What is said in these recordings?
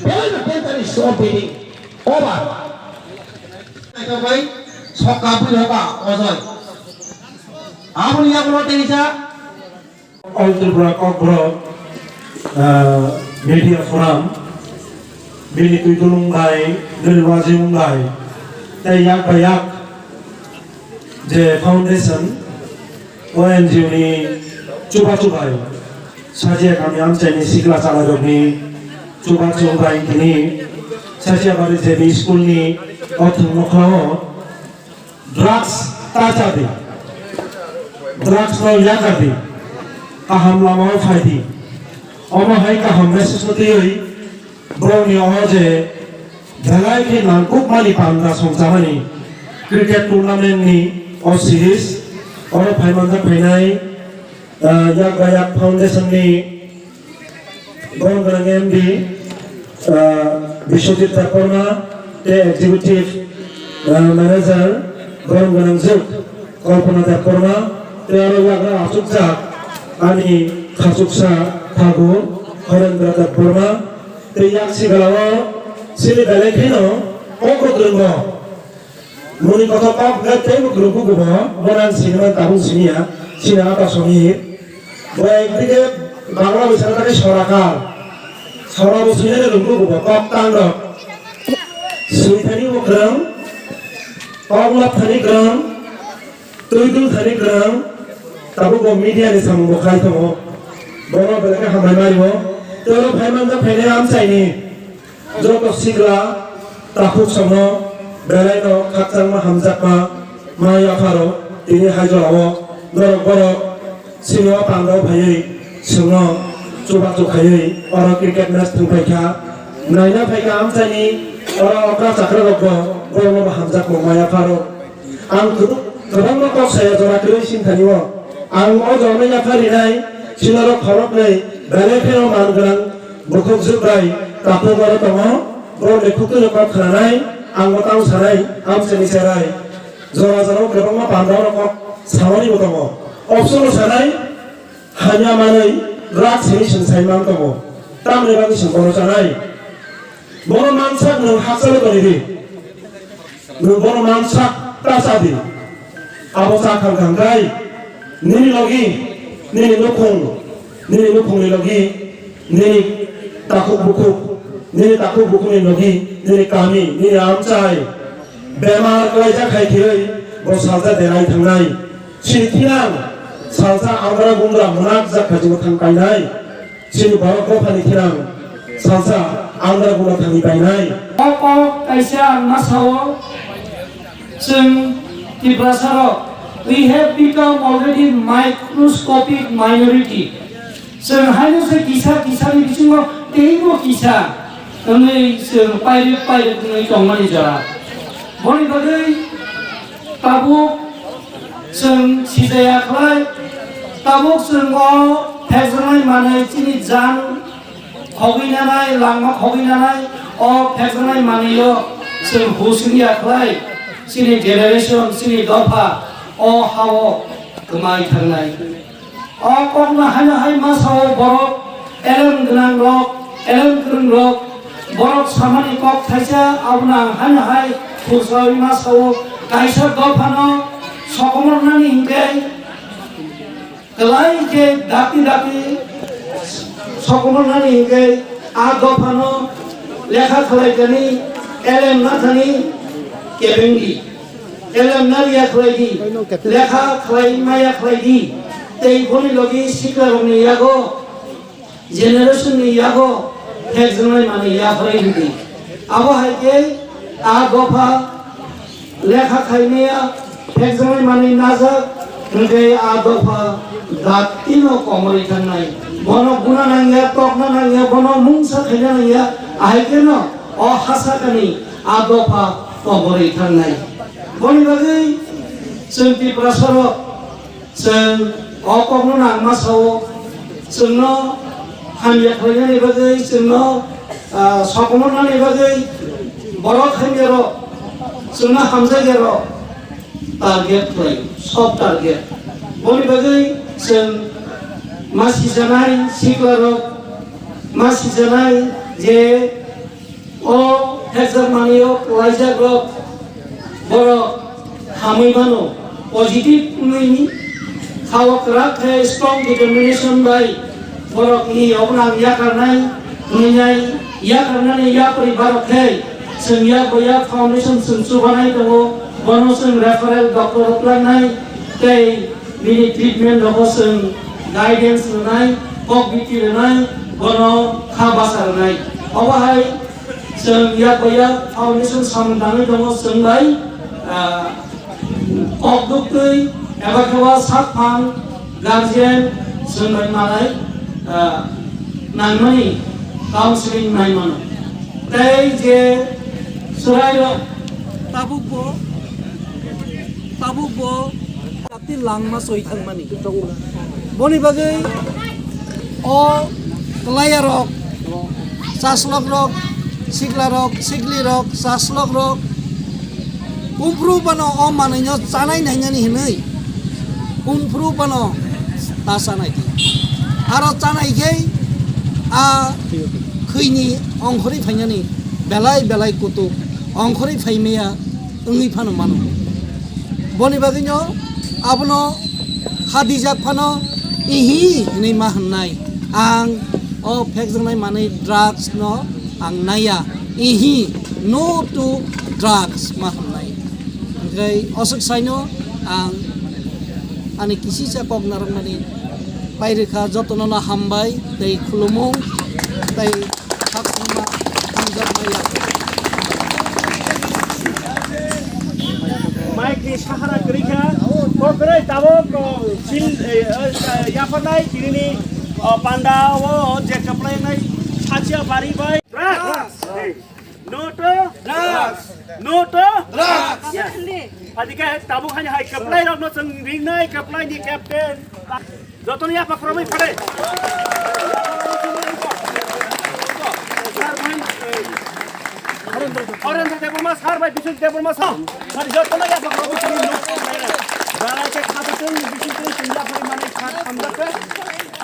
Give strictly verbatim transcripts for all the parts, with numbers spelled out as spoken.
Belai no tentani stop beating. Over. Naithok bai sokka bui hoka ojoi. Aboni yagulo teisa. All Tripura Kokborok, ah, Media Forum, bini twi tulung bai, bini wajing bai, tei yak bai yak je foundation, O N G O ni chubachu bai, Sajia kami amchaini sikla chalairokni chubachu bai tini Sajia bari J B school ni o thwng nokhlao drugs ta cha di, drugs no yakar di, kaham lamao phai di, omo hai kaham message no twiwi borokni o je belai khe nangkukmani panda songchamani cricket tournament ni o series oro phaimanjak phainai, ah, Yak Bayak Foundation ni borok gwnang M D, ah, Biswajit Debbarma tei executive, ah, manager borok gwnang juk Kalpana Debbarma tei aro yagra achukjak ani khachuksa Thakur Horendra Debbarma. Tei yak sigalao chini belai kheno kok kwrwng rok. Muni kothok kok hwnkhe teibo kwrwng kukubo, bono ang siniman tabuk siniya, sini ata songwi. Bo ekdike Bangla bai sana thangwi sorakar. Sora bo sinai rwng kukubo, kok tang rok. Swi thani bo kwrwng, kok lap thani kwrwng. Twi twi thani kwrwng, tabuk bo media ni samung bo khai tongo. Bono belai khe hambai mari o. Tei oro phai manjak phainai amchaini joto sikla takhuk songno belai no khakchangma hamjakma ma yapha rok tini hai jora o norok borok sini o pandao phaiwi chwngno chubachu khaiwi oro cricket match thwng phaikha. Naina phaikha amchaini oro okra chakra rok bo borokno bo hamjakma ma yapha rok. Ang kwbang-, kwbangma kok saya jora kwrwi singthani o. Ang o jorano yapha rinai, sinaro khoroknwi, belai pheno man gwnang bukhuk jwk bai takhuk oro tongo. Borokni khuktwino kok khnanai, ang bo tamo sanai, amchaini cherai. Jora jorao kwbangma pandaorok kok samani bo tongo. Opsono sanai, hamya manwi drugs hinwi chwng sai man tongo. Tamoni bagwi chwng bono chanai? Bono mansak nwng hakchalo tongwi di. Nwng bono mansak ta cha di. Abo cha thang thang khe nini logi, nini nukhung, nini nukhungni logi, nini takhuk bukhuk, nini takhuk bukhukni logi, nini kami, nini amchai bemar klaijak hai khe bo salsa derai thangnai. Chini thinang salsa angra gungra mwnakjak khajibo thang kainai. Chini borok dophani thinang salsa angra gungra thangwi painai. O kok kaisa ang ma sao, chwng Tiprasarok, we have become already microscopic minority. Chwng haino se kisa kisani bisingo teibo kisa wngwi chwng pairwk pairwk wngwi tongmani jora. Boni bagwi tabuk chwng sijaya khlai, tabuk chwng o phekjaknai manwi chini jan khogwi nanai, langma khogwi nanai, o phekjaknai manwi o chwng hus wngya khlai, chini generation, chini dopha o ha-o kwmai thangnai. O kokno haino hai ma sao borok, elem gwnang rok, elem kwrwng rok, borok samani kok thaisa, abono ang haino hai khursawi ma sao, kaisa dophano sokomornani hinkhe, kwlai khe dakti dakti sokomornani hinkhe, a dophano lekha khlaikani, elem nathani kebengdi. Elem nariya khlai di, lekha khlai maya khlai di, tei boni logi siklarokni yago, generation ni yago phekjaknai manwi yapharwi rwdi. Abo hai khe a dopha lekha khai maya phekjaknai manwi najak, hwnkhe a dopha daktino komorwi thangnai. Bono guna nangya, tokna nangya, bono mungsa khaina nangya, ahai kheno o hasakani a dopha komorwi thangnai. Boni bagwi chwng Tiprasarok chwng o kokno nangma sao, chwngno hamya khlainani bagwi, chwngno, ah, sokomornani bagwi borok hamyarok, chwngno hamjakyarok target khlai, soft target. Boni bagwi chwng masijanai siklarok, masijanai je O phekjakmani o kwlaijakrok borok hamwi mano, positive wngwi kha o kwrak khe strong determination bai borok ni yoknang yakarnai hwnwi nai yakarnani yapri barok khe chwng yak bo yak foundation chwng chubanai tongo, bono chwng referral doctor rok langnai tei bini treatment rogo chwng guidance rwnai, kok biti rwnai, bono kha basa rwnai. Obo hai chwng yak bai yak foundation samung tangwi tongo chwng bai, ah, kok duktwi eba khe o sak phang guardian chwng bai manai, ah, nangmani counseling nai mano. Tei je chwrairok tabukbo, tabukbo Tei langma soi thangmani. Boni bagwi o kwlaiya rok, chaslok rok, sikla rok, sikli rok, chaslok rok, kumphuru phano o manwino chanai nainani hinwi kumphuru phano ta chanai di. Aro chanai khe a khwini ongkhorwi phainani belai belai kutuk ongkhorwi phaimaya wngwi phano mano. Boni bagwino abono hadijak phano ihi hinwi ma hwnnai. Ang o phekjaknai manwi drugs no ang naiya. Ihi, no to drugs ma hwnnai. Hwnkhe oswk saino ang ani kisisa kok narwkmani pairwkha, jotono no hambai tei khulumung tei Khakchangma hamjakma ya. Mike ni sahara kwrwi kha. Kok kwrwi tabuk, o, sil, e, e, yapharnai tinini, o, panda o je kwplainai sachiya bari bai. Drugs! No to drugs! No to drugs! Yes. Adike tabuk hani hai kwplai rokno chwng ringnai kwplai ni captain. Jotono yapha khoroknwi phade. Sir, Harendra Debbarma, sir bai Biswajit Debbarma, sir. Sir, jotono yapha khoroknwi phade. Balai khe khata tong, bising tong, tong yapha mani sir hamjakhe.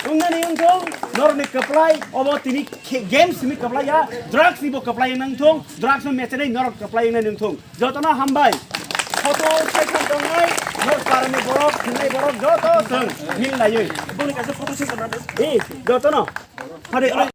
Wngnani wngthong, norokni kwplai, obo tini khe-, games ni kwplai ya, drugs ni bo kwplai wngthong, drugs no mechenai norok kwplai wngnai wngthong. Jotono hambai. Photo session tongnai, nok parani borok, thwngnai borok, joto chwng mil laiwi. Boni kaisa photo session nang. Eh, jotono. Hade.